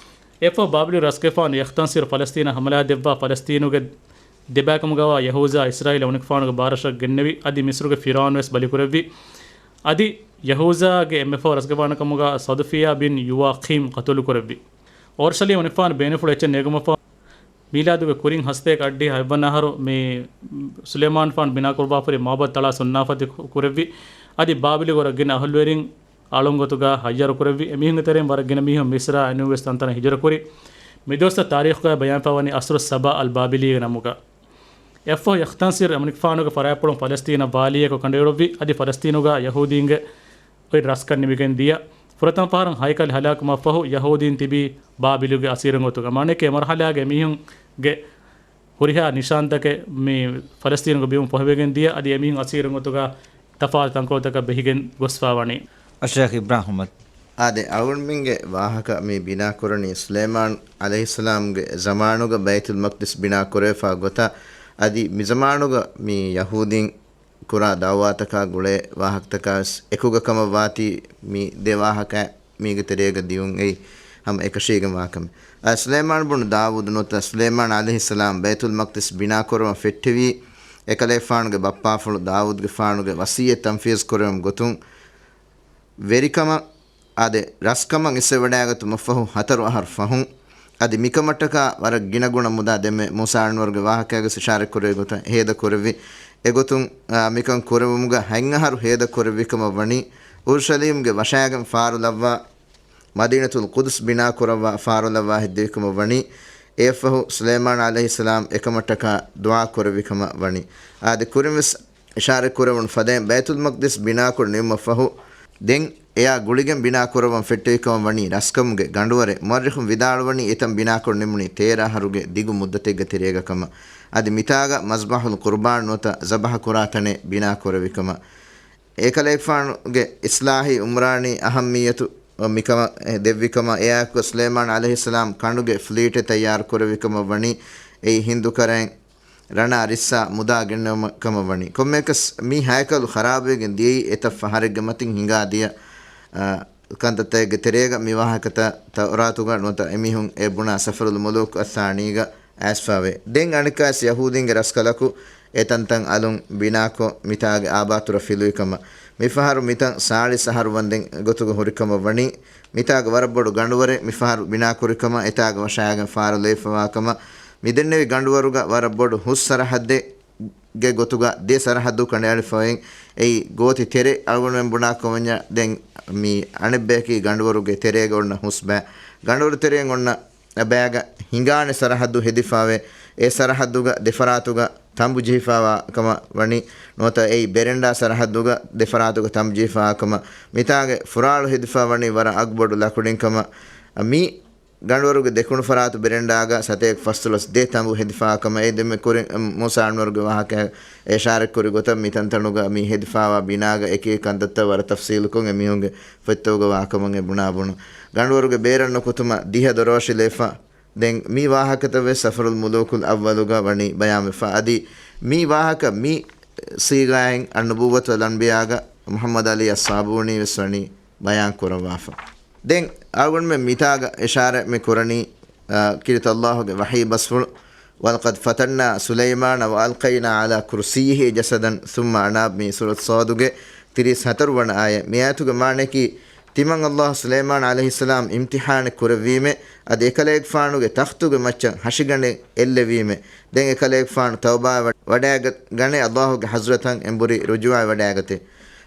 އެއަށްފަހު ބާބިލު ރަސްގެފާނު ޔަޚްތަންސިރު ފަލަސްތީނަށް ހަމަލާ ދެއްވާ ފަލަސްތީނުގެ ދެބައިކަމުގަވާ ޔަހޫޒާ އިސްރާއީލް އުނިކުފާނުގެ ބާރަށަށް ގެންނެވި. އަދި މިސްރުގެ ފިރާނުވެސް ބަލިކުރެއްވި. އަދި ޔަހޫޒާގެ އެންމެ ފަހު ރަސްގެފާނުކަމުގަ ސަދުފިޔާ ބިން ޔުވާޚީމް ޤަތުލުކުރެއްވި. އޯރުޝަލީމް އުނިކުފާނު ބޭނުންފުޅު އެއްޗެއް ނޭގުމަށްފަހު، މީލާދުގެ ކުރިން ހަސަތޭކަ އަށްޑިހަ އަށްވަނަ އަހަރު މި ސުލައިމާންފާނު ބިނާކުރައްވާފަރި މައުބަދު ތަޅާ ސުންނާފަތި ކުރެއްވި. އަދި ބާބިލުގެ ރަށްގިނަ އަހުލުވެރިން އަޅުން ގޮތުގަ ހައްޔަރު ކުރެއްވި. އެމީހުންގެ ތެރެއިން ވަރަށް ގިނަ މީހުން މިސްރާ އެނޫންވެސް ތަންތަނަށް ހިޖުރަ ކުރި. މިދުވަސްތައް ތާރީޚުގައި ބަޔާންފަވަނީ އަސްރު ސަބާ އަލް ބާބިލީގެ ނަމުގަ. އެއަށްފަހު ޔަޚްތަންސިރު އެމުނިކުފާނުގެ ފަރާތްޕުޅުން ފަލަސްތީނަށް ވާލީއަކު ކަނޑައެޅުއްވި. އަދި ފަލަސްތީނުގަ ޔަހޫދީންގެ އޮތް ރަސްކަން ނިމިގެން ދިޔަ. ފުރަތަމަ ފަހަރަށް ހައިކަލް ހަލާކުވުމަށްފަހު ޔަހޫދީން ތިބީ ބާބިލުގެ އަސީރުން ގޮތުގަ. މާނައަކީ އެ މަރުހަލާގެ މީހުންގެ ހުރިހާ ނިޝާންތަކެއް މި ފަލަސްތީނުގެ ބިމުން ފޮހެވިގެން ދިޔަ. އަދި އެމީހުން އަސީރުން ގޮތުގަ ތަފާތު ތަންކޮޅުތަކަށް ބެހިގެން ގޮސްފާވަނީ. އައްޝައިޚް އިބްރާހިމް އަޙްމަދު. އާދެ، އަޅުގަނޑުމެންގެ ވާހަކަ މި ބިނާކުރަނީ ސުލައިމާން ޢަލައިހިއްސަލާމްގެ ޒަމާނުގަ ބައިތުލް މަޤްދިސް ބިނާކުރެވިފާ ގޮތަށް. އަދި މިޒަމާނުގަ މި ޔަހޫދީން ކުރާ ދަޢުވާތަކާ ގުޅޭ ވާހަކަތަކާ ވެސް އެކުގަ ކަމަށް ވާތީ މި ދެ ވާހަކަ މީގެ ތެރޭގަ ދިޔުން އެއީ ހަމަ އެކަށީގެންވާ ކަމެއް. އަ، ސުލައިމާން ބުނު ދާވޫދު ނުވަތަ ސުލައިމާން ޢަލައިހިއްސަލާމް ބައިތުލް މަޤްދިސް ބިނާކުރުމަށް ފެއްޓެވީ، އެކަލޭގެފާނުގެ ބައްޕާފުޅު ދާވޫދުގެފާނުގެ ވަޞިއްޔަތް ތަންފީޒު ކުރެވުމުގެ ގޮތުން ވެރިކަމަށް އާދެ، ރަސްކަމަށް އިސްވެވަޑައިގަތުމަށްފަހު ހަތަރު އަހަރު ފަހުން، އަދި މިކަމަށްޓަކާ ވަރަށް ގިނަގުނަ މުދާ ދެންމެ މޫސާ އަންވަރުގެ ވާހަކައިގަސް އިޝާރަތްކުރެއްވި ގޮތަށް ހޭދަކުރެއްވި. އެގޮތުން، އާ، މިކަން ކުރެވުމުގަ ހަތް އަހަރު ހޭދަކުރެއްވި ކަމަށް ވަނީ، އުރުޝަލީމްގެ ވަށާގެން ފާރުލައްވާ، މަދީނަތުލް ޤުދުސް ބިނާކުރައްވާ ފާރުލައްވާ ހެއްދެވި ކަމަށް ވަނީ. އެއަށްފަހު ސުލައިމާން ޢަލައިހިއްސަލާމް އެކަމަށްޓަކާ ދުޢާ ކުރެއްވި ކަމަށް ވަނީ. އާދެ، ކުރިންވެސް އިޝާރަތްކުރެވުނު ފަދައިން ބައިތުލް މަޤްދިސް ބިނާކޮށް ނިމުމަށްފަހު، ދެން އެއާ ގުޅިގެން ބިނާކުރައްވަން ފެއްޓެވިކަމަށް ވަނީ ރަސްކަމުގެ ގަނޑުވަރެއް. މުއައްރިޚުން ވިދާޅުވަނީ އެތަން ބިނާކޮށް ނިމުނީ ތޭރަ އަހަރުގެ ދިގު މުއްދަތެއްގެ ތެރޭގަ ކަމަށް. އަދި މިތާގަ މަޒްބަޙުލް ޤުރްބާން ނުވަތަ ޒަބަޙަ ކުރާ ތަނެއް ބިނާކުރެއްވި ކަމަށް. އެކަލޭގެފާނުގެ އިޞްލާޙީ އުމްރާނީ އަހައްމިއްޔަތު މިކަމަށް ދެއްވި ކަމަށް. އެއާއެކު ސުލައިމާން ޢަލައިހިއްސަލާމް ކަނޑުގެ ފްލީޓެއް ތައްޔާރު ކުރެއްވި ކަމަށް ވަނީ. އެއީ ހިންދު ކަރައިން ރަނާ ރިއްސާ މުދާ ގެންނެވުމަށް ކަމަށް ވަނީ. ކޮންމެއަކަސް މި ހައިކަލު ޚަރާބުވެގެން ދިޔައީ އެތައް ފަހަރެއްގެ މަތިން ހިނގާ ދިޔަ، އާ، ކަންތައްތަކެއްގެ ތެރޭގަ. މި ވާހަކަތައް ތައުރާތުގަ ނުވަތަ އެމީހުން އެ ބުނާ ސަފަރުލް މުލޫކު އައްޘާނީގަ އައިސްފާވޭ. ދެން އަނެއްކާވެސް ޔަހޫދީންގެ ރަސްކަލަކު އެ ތަންތަން އަލުން ބިނާކޮށް މިތާގެ އާބާތުރަށް ފިލުވި ކަމަށް. މިފަހަރު މިތަން ސާޅީސް އަހަރު ވަންދެން ގޮތުގަ ހުރި ކަމަށް ވަނީ. މިތާގެ ވަރަށް ބޮޑު ގަނޑުވަރެއް މިފަހަރު ބިނާކުރި ކަމަށް، އެތާގަ ވަށާގެން ފާރުލައިފަވާ ކަމަށް. މިދެންނެވި ގަނޑުވަރުގަ ވަރަށް ބޮޑު ހުސް ސަރަހައްދެއް ގެ ގޮތުގަ ދެ ސަރަހައްދު ކަނޑައެޅިފައި އެއީ ގޯތި ތެރެ. އަޅުގަނޑުމެން ބުނާ ކަމަށްޏާ ދެން މި އަނެއްބަޔަކީ ގަނޑުވަރުގެ ތެރޭގަ އޮންނަ ހުސް ބައި. ގަނޑުވަރު ތެރެއިން އޮންނަ ބައިގަ ހިނގާނެ ސަރަހައްދު ހެދިފާވޭ. އެ ސަރަހައްދުގަ ދެފަރާތުގަ ތަނބު ޖެހިފާވާ ކަމަށް ވަނީ. ނުވަތަ އެއީ ބެރެންޑާ ސަރަހައްދުގަ ދެފަރާތުގަ ތަނބު ޖެހިފާވާ ކަމަށް. މިތާގެ ފުރާޅު ހެދިފާ ވަނީ ވަރަށް އަގުބޮޑު ލަކުޑިން ކަމަށް. މި ގަނޑުވަރުގެ ދެކުނު ފަރާތު ބެރެންޑާގަ ސަތޭކަ ފަސްދޮޅަސް ދޭ ތަނބު ހެދިފާ ކަމަށް އެ ދެންމެ ކުރިން މޫސާ އަންވަރުގެ ވާހަކަ އިޝާރަތް ކުރި ގޮތަށް މި ތަންތަނުގަ މި ހެދިފާވާ ބިނާގަ އެކި ކަންތައްތައް ވަރަށް ތަފްސީލުކޮށް އެމީހުންގެ ފޮތްތަކުގަ ވާކަމަށް އެ ބުނާ ބުނު. ގަނޑުވަރުގެ ބޭރަށް ނުކުތުމަށް ދިހަ ދޮރޯށިލައިފަ. ދެން މި ވާހަކަތައް ވެސް ސަފަރުލް މުލޫކުލް އައްވަލުގަ ވަނީ ބަޔާންވެފަ. އަދި މި ވާހަކަ މި ސީގާއިން އައްނުބުއްވަތު ވަލް އަންބިޔާގަ މުޙައްމަދު ޢަލީ އައްޞާބޫނީ ވެސް ވަނީ ބަޔާން ކުރައްވާފަ. ދެން އަޅުގަނޑުމެން މިތާގަ އިޝާރަތް މި ކުރަނީ، އާ، ކީރިތި ﷲ ގެ ވަޙީ ބަސްފުޅު، "ولقد فتنا سليمان وألقينا على كرسيه جسدا ثم أناب" މި ސޫރަތު ޞައްދުގެ ތިރީސް ހަތަރު ވަނަ އާޔަތް. މި އާޔަތުގެ މާނައަކީ، ތިމަން އައްލާހު ސުލައިމާނު ޢަލައިހިއްސަލާމް އިމްތިޙާނެއް ކުރެއްވީމޭ، އަދި އެކަލޭގެފާނުގެ ތަޚްތުގެ މައްޗަށް ހަށިގަނޑެއް އެއްލެވީމޭ، ދެން އެކަލޭގެފާނު ތައުބާވެ ވަޑައިގަ-، ގަނެ އައްލާހުގެ ޙަޟްރަތަށް އެނބުރި ރުޖޫޢަވެވަޑައިގަތޭ.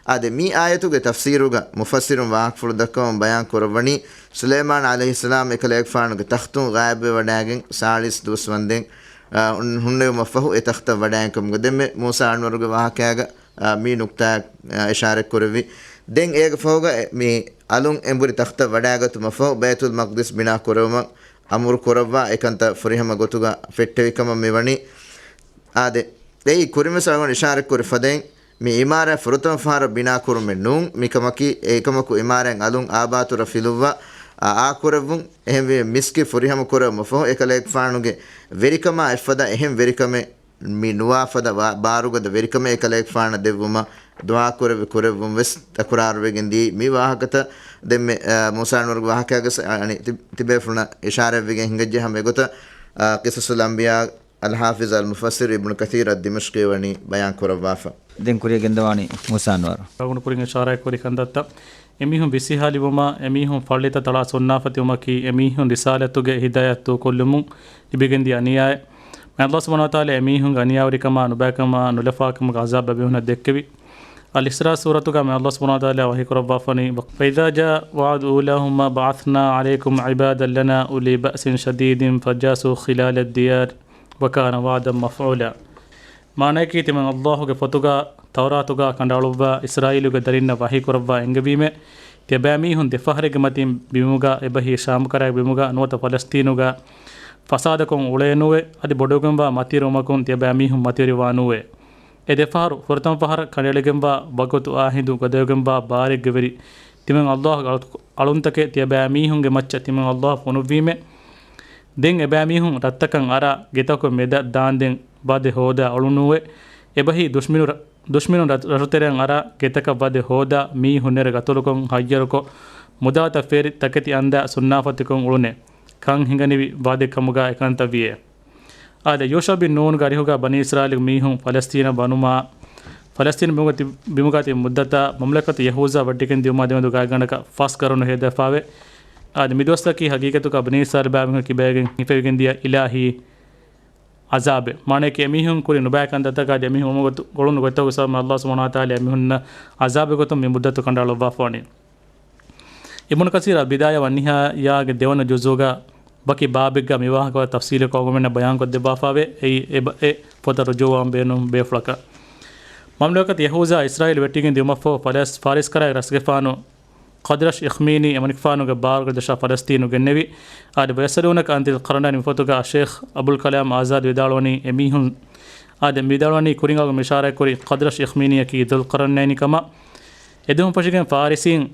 އާދެ، މި އާޔަތުގެ ތަފްސީރުގަ މުފައްސިރުން ވާހަކަފުޅު ދައްކަވަމުން ބަޔާން ކުރައްވަނީ، ސުލައިމާނު ޢަލައިހިއްސަލާމް އެކަލޭގެފާނުގެ ތަޚްތުން ޣާއިބްވެވަޑައިގެން ސާޅީސް ދުވަސް ވަންދެން، އާ، ހުންނެވުމަށްފަހު އެ ތަޚްތަށް ވަޑައިގެން ކަމުގަ ދެންމެ މޫސާ އަންވަރުގެ ވާހަކައިގަ އާ، މި ނުކްތާއަށް، އާ، އިޝާރަތް ކުރެއްވި. ދެން އޭގެ ފަހުގަ އެ، މި އަލުން އެނބުރި ތަޚްތަށް ވަޑައިގަތުމަށްފަހު، ބައިތުލް މަޤްދިސް ބިނާ ކުރެވުމަށް އަމުރު ކުރައްވާ އެކަންތައް ފުރިހަމަ ގޮތުގަ ފެއްޓެވި ކަމަށް މި ވަނީ. އާދެ، އެއީ ކުރިންވެސް އަޅުގަނޑު އިޝާރަތް ކުރި ފަދައިން، މި އިމާރާތް ފުރަތަމަ ފަހަރަށް ބިނާ ކުރުމެއް ނޫން، މިކަމަކީ، އެކަމަކު އިމާރާތް އަލުން އާބާތުރަ ފިލުއްވާ، އާ، އާކުރެއްވުން، އެހެންވެ މިސްކިތް ފުރިހަމަ ކުރެވުމަށް ފަހު، އެކަލޭގެފާނުގެ ވެރިކަމާ އެއްފަދަ އެހެން ވެރިކަމެއް މި ނުވާ ފަދަ ވާ-، ބާރުގަދަ ވެރިކަމެއް އެކަލޭގެފާނަށް ދެއްވުމަށް ދުޢާ ކުރެއްވި ކުރެއްވުން ވެސް ތަކުރާރުވެގެން ދިޔައީ. މި ވާހަކަތައް ދެންމެ، އާ، މޫސާ އަންވަރުގެ ވާހަކައިގަ ސ-، އަނި ތި-، ތިބޭފުޅުންނަށް އިޝާރަތްވެގެން ހިނގައްޖެ ހަމަ އެގޮތަށް، އާ، ޤިޞަޞުލް އަންބިޔާ އަލްޙާފިޒް އަލް މުފައްސިރު އިބްނު ކަޘީރު އައްދިމަޝްޤީ ވަނީ ބަޔާން ކުރައްވާފަ. ދެން ކުރިއަށް ގެންދަވާނީ މޫސާ އަންވަރު. އަޅުގަނޑު ކުރިން އިޝާރާތް ކުރި ކަންތައްތައް. އެމީހުން ވިސްއިހާލެވުމާ، އެމީހުން ފައްޅިތައް ތަޅާ ސުންނާފަ ތިބުމަކީ، އެމީހުން ރިސާލަތުގެ ހިދާޔަތް ދޫކޮށްލުމުން ލިބިގެންދިޔަ އަނިޔާއެއް. މި އައްލާހު ސުބްޙާނަހޫ ވަތަޢާލާ އެމީހުންގެ އަނިޔާވެރިކަމާ ނުބައިކަމާ ނުލަފާކަމުގެ ޢަޒާބް އެމީހުންނަށް ދެއްކެވި. އަލް އިސްރާ ސޫރަތުގަ މި އައްލާހު ސުބްޙާނަހޫ ވަތަޢާލާ ވަޙީ ކުރައްވާފަނީ، وَإِذَا جَاءَ وَعْدُ أُولَاهُمَا بَعَثْنَا عَلَيْكُمْ عِبَادًا لَنَا أُولِي بَأْسٍ شَدِيدٍ فَجَاسُوا خِلَالَ الدِّيَارِ وَكَانَ وَعْدًا مَفْعُولًا. މާނައަކީ، ތިމަން އައްލާހުގެ ފޮތުގަ، ތައުރާތުގަ ކަނޑައަޅުއްވާ، އިސްރާއީލުގެ ދަރިންނަށް ވަޙީ ކުރައްވާ އެންގެވީމެ، ތިޔަބައިމީހުން ދެފަހަރެއްގެ މަތިން ބިމުގަ، އެބަހީ ޝާމުކަރައިގެ ބިމުގަ ނުވަތަ ފަލަސްތީނުގަ ފަސާދަކޮށް އުޅޭނުވެ، އަދި ބޮޑުވެގެންވާ މަތިވެރިވުމަކުން ތިޔަބައިމީހުން މަތިވެރިވާނޫވެ. އެ ދެފަހަރު ފުރަތަމަ ފަހަރަށް ކަނޑައެޅިގެންވާ ވަގުތު އާ ހިނދު ގަދަވެގެންވާ ބާރެއްގެ ވެރި ތިމަން އައްލާހުގެ އަޅު-، އަޅުންތަކެއް ތިޔަބައިމީހުންގެ މައްޗަށް ތިމަން އައްލާހު ފޮނުއްވީމެ. ދެން އެބައިމީހުން ރަށްތަކަށް އަރާ ގެތަކުގެ މެދަށް ދާންދެން ވަދެ ހޯދާ އުޅުނޫވެ. އެބަހީ ދުޝްމިނު ރަ-، ދުޝްމިނުން ރަ-، ރަށުތެރެއަށް އަރާ ގެތަކަށް ވަދެ ހޯދާ މީހުންނެރެ ގަތުލުކޮށް ހައްޔަރުކޮށް، މުދާތައް ފޭރި ތަކެތި އަންދާ ސުންނާފަތިކޮށް އުޅުނޭ. ކަން ހިނގަނިވި ވަދެ ކަމުގަ އެކަންތައް ވިޔޭ. އާދެ، ޔޫޝަ ބިން ނޫންގެ އަރިހުގަ ބަނީ އިސްރާއީލުގެ މީހުން ފަލަސްތީނަށް ވަނުމާ، ފަލަސްތީނު ބިމުގަ ތި-، ބިމުގަ ތި މުއްދަތާ މަމްލަކަތު ޔަހޫޒާ ވައްޑިގެން ދިއުމާ ދެމެދު ގާތްގަނޑަކަށް ފަސް ގަރުނު ހޭދަފާވެ. އާދެ، މިދުވަސްތަކީ ހަގީގަތުގަ ބަނީ އިސްރާއީލު ބައިމީހުން ކިބައިގެން ހިފެވިގެން ދިޔަ އިލާހީ އަޒާބެއް. މާނައަކީ، އެމީހުން ކުރި ނުބައި ކަންތައްތަކާ އަދި އެމީހުން އުޅުނު ގޮތަކުގެ ސަބަބުން އައްލާހު ސުބްޙާނަހޫ ވަތަޢާލާ އެމީހުންނަށް އަޒާބެއް ގޮތުން މި މުއްދަތު ކަނޑައަޅުއްވާފަވަނީ. އިބްނު ކަސީރު އަލް ބިދާޔާ ވައްނިހާޔާގެ ދެވަނަ ޖުޒުގަ ވަކި ބާބެއްގަ މިވާހަކަ ތަފްސީލުކޮށް އަޅުގަނޑުމެންނަށް ބަޔާންކޮށްދެއްވާފައިވޭ. އެއީ އެބަ-، އެ ފޮތަށް ރުޖޫޢަވާން ބޭނުން ބޭފުޅަކަށް. މަމްލަކަތު ޔަހޫޒާ އިސްރާއީލު ވެއްޓިގެން ދިއުމަށްފަހު ފަރިސް-، ފާރިސް ކަރައިގެ ރަސްގެފާނު ޤަދްރަޝް އިޚްމީނީ އެމަނިކުފާނުގެ ބާރުގަދަށާ ފަލަސްތީނު ގެންނެވި. އާދެ، ވަޔަސްއަލޫނަކަ އަން ޛިލް ޤަރަނައިން މި ފޮތުގަ ޝޭޚް އަބުލް ކަލާމް އާޒާދު ވިދާޅުވަނީ އެމީހުން، އާދެ، ވިދާޅުވަނީ ކުރިން އަޅުގަނޑު އިޝާރާތްކުރި ޤަދްރަޝް އިޚްމީނީއަކީ ޛުލް ޤަރަނައިނި ކަމަށް. އެދުވަހުން ފެށިގެން ފާރިސީން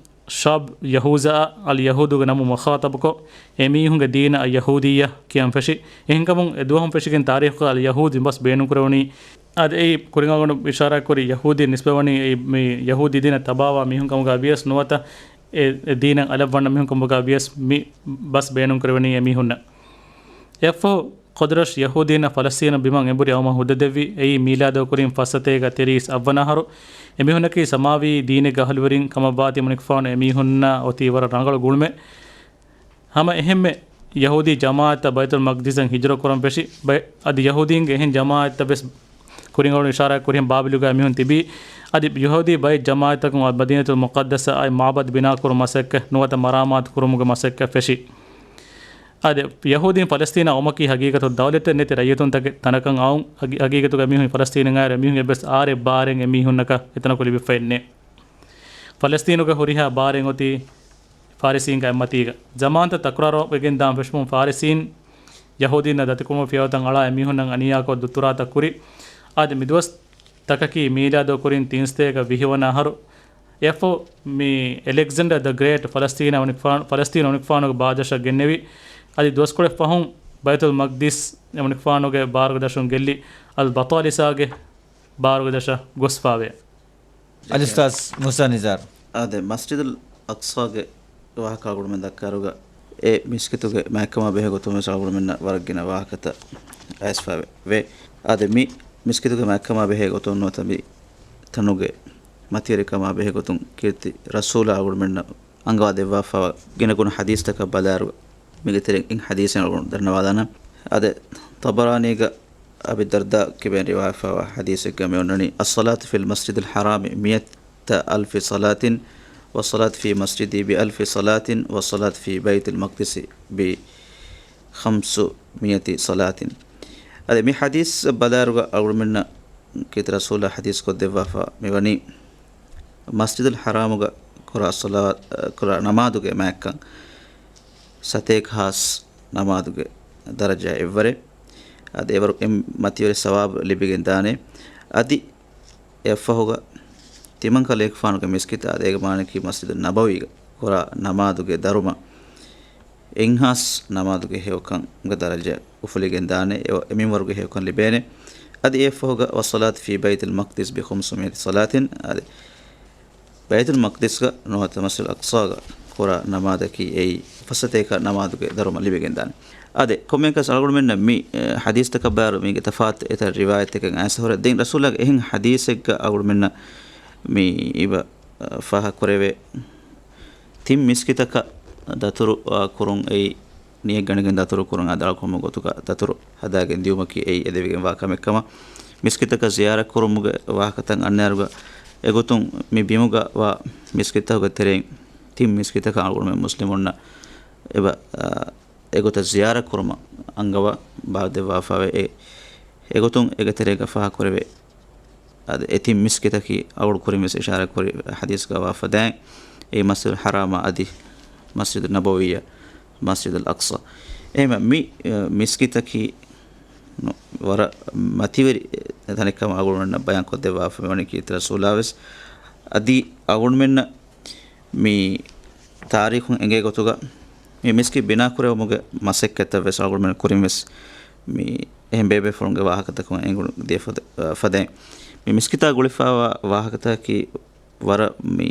ޝާބް ޔަހޫޒާއަށް އަލް ޔަހޫދުގެ ނަމުން މުޚާޠަބުކޮށް، އެމީހުންގެ ދީނަށް އަލް ޔަހޫދިއްޔާ ކިޔަން ފެށި. އެހެންކަމުން އެދުވަހުން ފެށިގެން ތާރީޚުގަ އަލް ޔަހޫދު މި ބަސް ބޭނުންކުރެވުނީ. އާދެ، އެއީ ކުރިން އަޅުގަނޑު އިޝާރާތްކުރި ޔަހޫދީ ނިސްބަތްވަނީ އެއީ މި ޔަހޫދީ ދީނަށް ތަބާވާ މީހުން ކަމުގަ ވިޔަސް ނުވަތަ އެ، އެ ދީނަށް އަލަށްވަންނަ މީހުން ކަމުގަ ވިޔަސް މި ބަސް ބޭނުންކުރެވެނީ އެމީހުންނަށް. އެއަށްފަހު ޤަދްރަޝް ޔަހޫދީންނަށް ފަލަސްތީނަށް ބިމަށް އެނބުރި އައުމަށް ހުއްދަ ދެއްވި. އެއީ މީލާދު ކުރިން ފައްސަތޭކަ ތިރީސް އަށްވަނަ އަހަރު. އެމީހުންނަކީ ސަމާވީ ދީނެއްގެ އަހުލުވެރިން ކަމަށްވާތީ އެމަނިކުފާނު އެމީހުންނާ އޮތީ ވަރަށް ރަނގަޅު ގުޅުމެއް. ހަމަ އެހެންމެ ޔަހޫދީ ޖަމާޢަތްތައް ބައިތުލް މަޤްދިސަށް ހިޖުރަ ކުރަން ފެށި، ބައި-، އަދި ޔަހޫދީންގެ އެހެން ޖަމާޢަތްތައް ވެސް ކުރިން އަޅުގަނޑު އިޝާރާތް ކުރިހެން ބާބިލުގައި މީހުން ތިބީ. އަދި ޔަހޫދީ ބައެއް ޖަމާޢަތްތަކުން އަލް މަދީނަތުލް މުޤައްދަސައާއި މަޢުބަދު ބިނާ ކުރުމުގެ މަސައްކަތް ނުވަތަ މަރާމާތު ކުރުމުގެ މަސައްކަތް ފެށި. އާދެ، ޔަހޫދީން ފަލަސްތީނަށް އައުމަކީ ހަގީގަތު ދައުލަތެއް ނެތި ރައްޔިތުންތަކެއް ތަނަކަށް އައުން. ހަގީ-، ހަގީގަތުގަ މީހުން ފަލަސްތީނަށް އައިރު މީހުން އެއްވެސް އާރެއް އެމީހުންނަކަށް އެތަނަކު ލިބިފައެއް ނެތް. ފަލަސްތީނުގެ ހުރިހާ ބާރެއް އޮތީ ފާރިސީންގެ އެއްމަތީގަ. ޒަމާންތައް ތަކުރާރު ވެގެން ދާން ފެށުމުން ފާރިސީން ޔަހޫދީންނަށް ދަތިކުރުމުގެ ފިޔަވަޅުތައް އަޅާ އެމީހުންނަށް އަނިޔާކޮށް ދުއްތުރާތައް ކުރި. އާދެ، މިދުވަސް ތަކަކީ މީލާދު ކުރިން ތިން ސަތޭކަ ވިހި ވަނަ އަހަރު. އެއަށްފަހު މި އެލެގްޒެންޑަ ދަ ގްރޭޓް ފަލަސްތީނަށް އެމަނިކުފާނު-، ފަލަސްތީނު އެމަނިކުފާނުގެ ބާރުދަށަށް ގެންނެވި. އަދި ދުވަސްކޮޅެއް ފަހުން ބައިތުލް މަޤްދިސް އެމަނިކުފާނުގެ ބާރުގެ ދަށުން ގެއްލި އަލް ބަޠާލިސާގެ ބާރުގެ ދަށަށް ގޮސްފާވޭ. އަލްއުސްތާޛް މޫސާ ނިޒާރު. އާދެ، މަސްޖިދުލް އަޤްޞާގެ ވާހަކަ އަޅުގަނޑުމެން ދައްކާއިރުގަ، އެ މިސްކިތުގެ މައިކަމާ ބެހޭ ގޮތުން ވެސް އަޅުގަނޑުމެންނަށް ވަރަށް ގިނަ ވާހަކަތައް އައިސްފައިވޭ. އާދެ، މި މިސްކިތުގެ މައިކަމާ ބެހޭ ގޮތުން ނުވަތަ މި ތަނުގެ މަތިވެރިކަމާ ބެހޭ ގޮތުން ކީރިތި ރަސޫލާ އަޅުގަނޑުމެންނަށް އަންގަވާ ދެއްވާފައިވާ ގިނަގުނަ ޙަދީޘްތަކަށް ބަލާއިރު، މީގެ ތެރެއިން އެއް ޙަދީޘެއް އަޅުގަނޑު ދަންނަވާލާނަން. އާދެ، ޠަބަރާނީގަ އަބީ ދަރްދާ ކިބައިން ރިވާޔަތްވާ ޙަދީޘެއްގަ މި އޮންނަނީ، الصلاة في المسجد الحرام مئة ألف صلاة، والصلاة في مسجدي بألف صلاة، والصلاة في بيت المقدس بخمسمائة صلاة. އަދި މި ޙަދީޘް ބަލާއިރުގަ އަޅުގަނޑުމެންނަށް ކީރިތި ރަސޫލާ ޙަދީޘް ކޮށްދެއްވާފަ މިވަނީ، މަސްޖިދުލް ޙަރާމުގަ ކުރާ ޞަލާ-، ކުރާ ނަމާދުގެ މާތްކަން ސަތޭކަ ހާސް ނަމާދުގެ ދަރަޖަ އެއްވަރެއް. އަދި އެވަރު އެ މަތިވެރި ސަވާބު ލިބިގެން ދާނެ. އަދި އެއަށްފަހުގަ ތިމަންކަލޭގެފާނުގެ މިސްކިތާ އޭގެ މާނައަކީ މަސްޖިދު ނަބަވީގަ ކުރާ ނަމާދުގެ ދަރުމަ އެއްހާސް ނަމާދުގެ ހެޔޮކަމުގެ ދަރަޖަ އުފުލިގެން ދާނެ. އެ، އެ މިންވަރުގެ ހެޔޮކަން ލިބޭނެ. އަދި އެއަށްފަހުގަ، والصلاة في بيت المقدس بخمسمائة صلاة، އަދި ބައިތުލް މަޤްދިސްގަ ނުވަތަ މަސްޖިދުލް އަޤްޞާގަ ކުރާ ނަމާދަކީ އެއީ ފަސްސަތޭކަ ނަމާދުގެ ދަރުމަ ލިބިގެންދާނެ. އާދެ، ކޮންމެއަކަސް އަޅުގަނޑުމެންނަށް މި، އެ، ޙަދީޘްތަކަށް ބާރު މީގެ ތަފާތު އެތައް ރިވާޔަތްތަކެއް އައިސް ހުރެ. ދެން ރަސޫލާގެ އެހެން ޙަދީޘެއްގަ އަޅުގަނޑުމެންނަށް މި އިބަ، އަ، ފާހަގަކުރެވޭ. ތިން މިސްކިތަކަށް ދަތުރު، އާ، ކުރުން އެއީ ނިޔަތްގަނެގެން ދަތުރު ކުރުން އާ ދަޅަކުމު ގޮތުގަ ދަތުރު ހަދާގެން ދިއުމަކީ އެއީ އެދެވިގެން ވާ ކަމެއް ކަމަށް. މިސްކިތަކަށް ޒިޔާރަތް ކުރުމުގެ ވާހަކަތައް އަންނައިރުގަ އެގޮތުން މި ބިމުގަ ވާ މިސްކިތްތަކުގެ ތެރެއިން ތިން މިސްކިތަކަށް އަޅުގަނޑުމެން މުސްލިމުންނަށް އެބަ، އާ، އެގޮތަށް ޒިޔާރަތް ކުރުމަށް އަންގަވާ ބާރުދެއްވާފައިވޭ. އެ، އެގޮތުން އޭގެ ތެރޭގަ ފާހަގަކުރެވޭ. އަދި އެ ތިން މިސްކިތަކީ އަޅުގަނޑު ކުރިން ވެސް އިޝާރާތް ކުރި ޙަދީޘްގަ ވާ ފަދައިން، އެއީ މަސްޖިދުލް ޙަރާމާ އަދި މަސްޖިދުލް ނަބަވީއާ، މަސްޖިދުލް އަޤްޞާ. އެހެންވެ މި، އެ، މިސްކިތަކީ ނު-، ވަރަށް މަތިވެރި، އެ، ތަނެއްކަމަށް އަޅުގަނޑުމެންނަށް ބަޔާން ކޮށްދެއްވާފަ މިވަނީ ކީރިތި ރަސޫލާ ވެސް. އަދި އަޅުގަނޑުމެންނަށް މި ތާރީޚުން އެނގޭ ގޮތުގަ މި މިސްކިތް ބިނާ ކުރެވުމުގެ މަސައްކަތްތައް ވެސް އަޅުގަނޑުމެން ކުރިން ވެސް މި އެހެން ބޭބޭފުޅުންގެ ވާހަކަތަކުން އެނގުނު ދިޔަ ފަދަ-، ފަދައިން. މި މިސްކިތާ ގުޅިފައިވާ ވާހަކަތަކަކީ ވަރަށް މި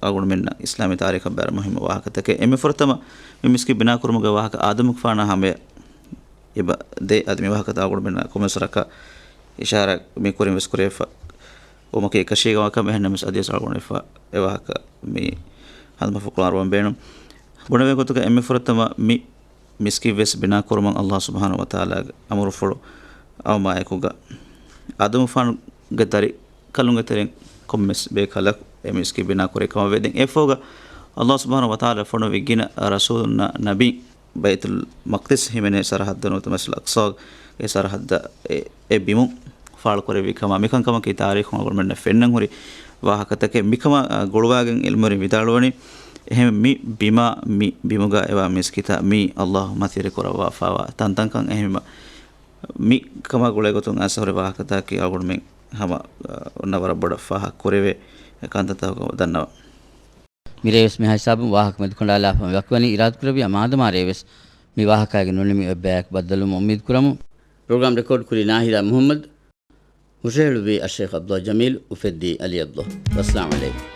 އަޅުގަނޑުމެންނަށް އިސްލާމީ ތާރީޚަށް ބާރު މުހިއްމު ވާހަކަތަކެއް. އެންމެ ފުރަތަމަ މި މިސްކިތް ބިނާ ކުރުމުގެ ވާހަކަ އާދަމުގެފާނާ ހަމަޔަށް އެބަ ދޭ. އަދި މި ވާހަކަތައް އަޅުގަނޑުމެންނަށް ކޮންމެސް ވަރަކަށް އިޝާރާތް މި ކުރިން ވެސް ކުރެވިފަ އޮވުމަކީ އެކަށީގެ ވާހަކަ. އެހެންނަމަވެސް އަދިވެސް އަޅުގަނޑު އެފަ އެ ވާހަކަ މި ހަނދުމަ ފުކުޅާ އަރުވަން ބޭނުން. ބުނެވޭ ގޮތުގަ އެންމެ ފުރަތަމަ މި މިސްކިތް ވެސް ބިނާ ކުރުމަށް ﷲ ސުބްޙާނަހޫ ވަތަޢާލާގެ އަމުރުފުޅު އައުމާއެކުގަ އާދަމުގެފާނުގެ ދަރިކަލުންގެ ތެރެއިން ކޮންމެސް ބޭކަލަކު އެ މިސްކިތް ބިނާ ކުރި ކަމަށް ވޭ. ދެން އެއަށްފަހުގަ ﷲ ސުބްޙާނަހޫ ވަތަޢާލާ ފޮނުވި ގިނަ ރަސޫލުންނާ ނަބީން ބައިތުލް މަޤްދިސް ހިމެނޭ ސަރަޙައްދަށް ނުވަތަ މަސްޖިދުލް އަޤްޞާގެ ސަރަޙައްދަށް އެ، އެ ބިމުން ފާޅުކުރެއްވި ކަމަށް މިކަންކަމަކީ ތާރީޚުން އަޅުގަނޑުމެންނަށް ފެންނަން ހުރި ވާހަކަތަކެއް. މިކަމާ، އަ، ގުޅުވާގެން ޢިލްމުވެރިން ވިދާޅުވަނީ، އެހެން މި ބިމާ، މި ބިމުގަ އެވާ މިސްކިތާ މީ ﷲ މަތިވެރި ކުރައްވާފައިވާ ތަންތަންކަން. އެހެންވީމަ މި ކަމާ ގުޅޭ ގޮތުން އައިސް ހުރި ވާހަކަތަކަކީ އަޅުގަނޑުމެން ހަމަ، އަ، އޮންނަ ވަރަށް ބޮޑަށް ފާހަގަ ކުރެވޭ ކަންތައްތަކަކަށް ދަންނަވަން. މިރޭވެސް މިހާ ހިސާބުން ވާހަކަ މެދުކަނޑާލާފަ މި ވަކިވަނީ. އިރާދަކުރެއްވިޔާ މާދަމާ ރޭވެސް މި ވާހަކައިގެ ނުނިމި އޮތްބަޔަކު ބައްދަލުވުމަށް އުއްމީދު ކުރަމުން. ޕްރޮގްރާމް ރެކޯޑް ކުރީ ނާހިދާ މުޙައްމަދު، ހުށަހެޅުއްވީ އައްޝައިޚް ޢަބްދުﷲ ޖަމީލް، އުފެއްދީ ޢަލީ ޢަބްދުﷲ. ވައްސަލާމް ޢަލައިކުމް.